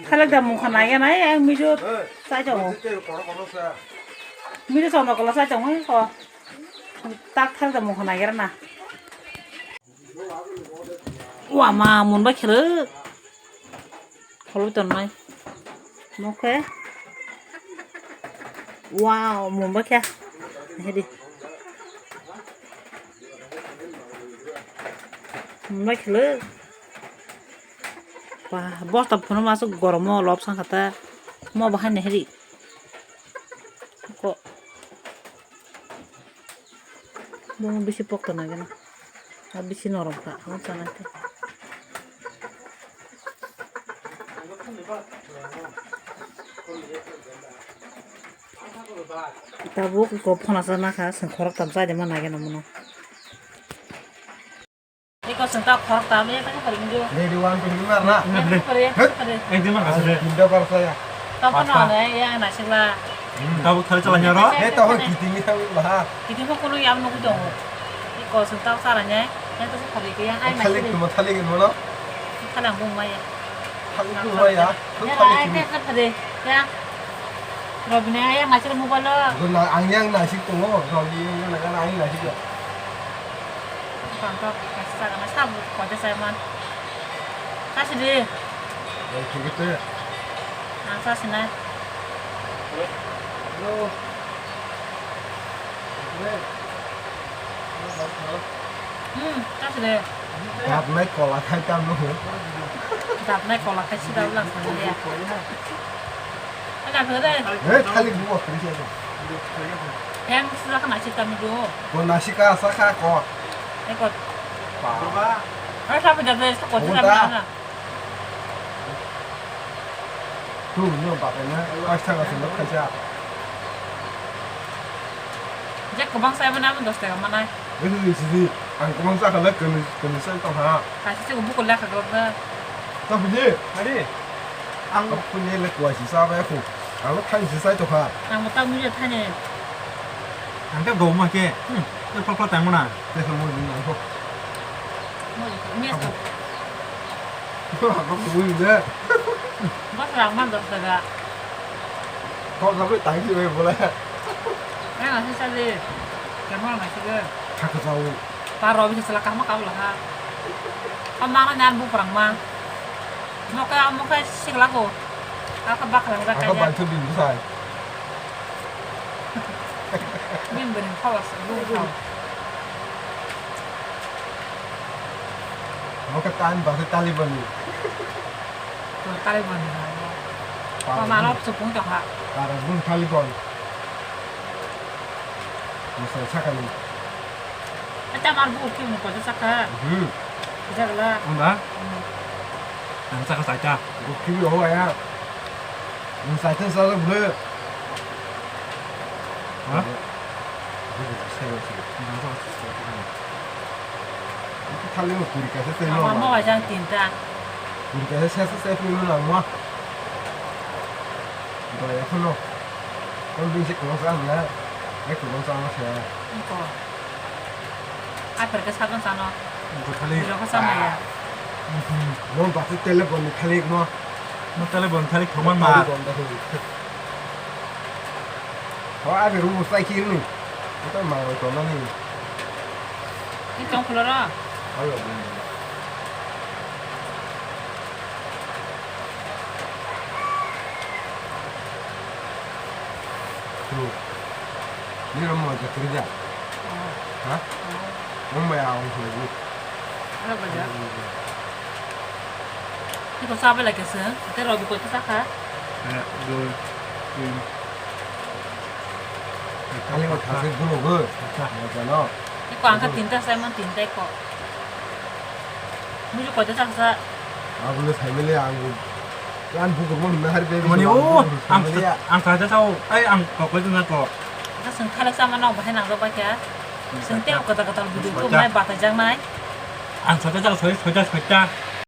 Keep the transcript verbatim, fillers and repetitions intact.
Thalak da mungkha naiya nai, ang mijo chai tongo. Mijo chondro kola chai tongo, ko. Tak thalak da mungkha naiya na. Wa ma, mun bai khwlwk. Kholo tongnai. Mokhe. Wow, mun bai khe. Hedi. Mun bai khwlwk. Ba, bosta phunuk ma aswk goromo lobsang kha ta. Mo bahai nahiri. Ko. Bono bisi pokto nagena. A bisi norom kha, amo chanai khe. Tabuk ko phona chana kha, chwng khorok tam chai de ma nagena mono. Iko senta khorok tam ya, tang kari njo. Ready, one, two, three, mar na. Ya, tang kari, tang kari. Ekdin mar kasih deh. Pindah par saya. Tang kono ane, ya, nasik la. Hmm, tabuk thari chala nyaro. Eh, tahu kiting ni tahu lah. Kiting ko kono yam nukui tongo. Iko senta chara nyai, ya, tang kari ke ya, ai, thalik nasik. Thalik tu, thalik ni mana? Thalik bung maya. Thalik bung maya. Ya, ai, tang kari, ya. Robina, ya, nasik mobile lo. Ang yang nasik tongo, Robi yang nasik lo. Tongthok, kaisa jaga na sabo koide saiman. Kasidi. Ei, thik ase. Ang sasinai. Hello. Hmm, kasidi. Dapnai kola khai tam no. Dapnai kola khai sida ulang sangya. Ada bere. Hey, thalik bubo kri se. Hem sida kana sida mi do. Ko nasika saka ko. Eko. Pa. Ay, sabi da dai ko sida na. Tu no ba na. Pas ta ka sida kaisa. Je ko bang sai mana dos taka mana. Ini sidi ang ko bang sa kala kami kami sai to ha. Kasi se ko buko la ka gobna. Ta buje. Hari. Ang kuni le kuaisi sa ba khu. Ang thani se sai to kha. Ang ta mui thani. Ang ta do ma ke. Hmm. Te pal pal tang mana. Te mo ni ang ko. Mo ni ko. Ko ko ni de. Bas rang man dos taka. Ko ko tang si be bola. Ang asi sa de. Kemo na si de. Kha ko sa u. Ta ro bi sala kama kama la ha. Kama na nan bu prang ma. Moka, moka sikla ko. Aka baklang ra kanya. Aka bangso bini sai. Bin bin khawas, bu khaw. Moka tan ba tali bani. To tali bani ha. Pama lop supung to ha. Para bun tali bani. Musai sakani. Eta mar bu ki mo ko saka. Hmm. Jagla. Unda? Hmm. Ang saka saita. Bukti bi ho ya. Ang saita sa le bule. Ha? Bule sa le si. Ang saka saita. Itu thali mo kuri ka se se lo. Ama mo wajang tinta. Kuri ka se se se se lo na mo. Doi ya kono. Kon bin se ko sa na. Ai ko sa na se. Ko. Aphar khe sakon sano. Bo thalik. Biro khe samaya. Mo basi tele bon thalik mo. Mo tele bon thalik thoman ma. Tele bon da hoi. Ho abi rumo sai kiri ni. Ko ma ko na ni. Ni tong khuloro. Ayo. True. Ni ram mo jakri ja. Ha? Mo ma ya ong khulai ni. Ano ba ja? Ni ko sabe la kese. Te ro bi ko ta ka. Eh, doi, tin. Kali mo thase gulo go. Mo jano. Ni ko angka tinta sai man tinta ko. Muju koita chaksa. Aboni family ang ang bukur mo na har be. Mani o ang ang kaja sao ai ang kokoi na ko. Asa sing khala sama na bahai nang ba kya. Sing te kota kota video ko mai bata jang nai. Ang sota jang soi sota sota.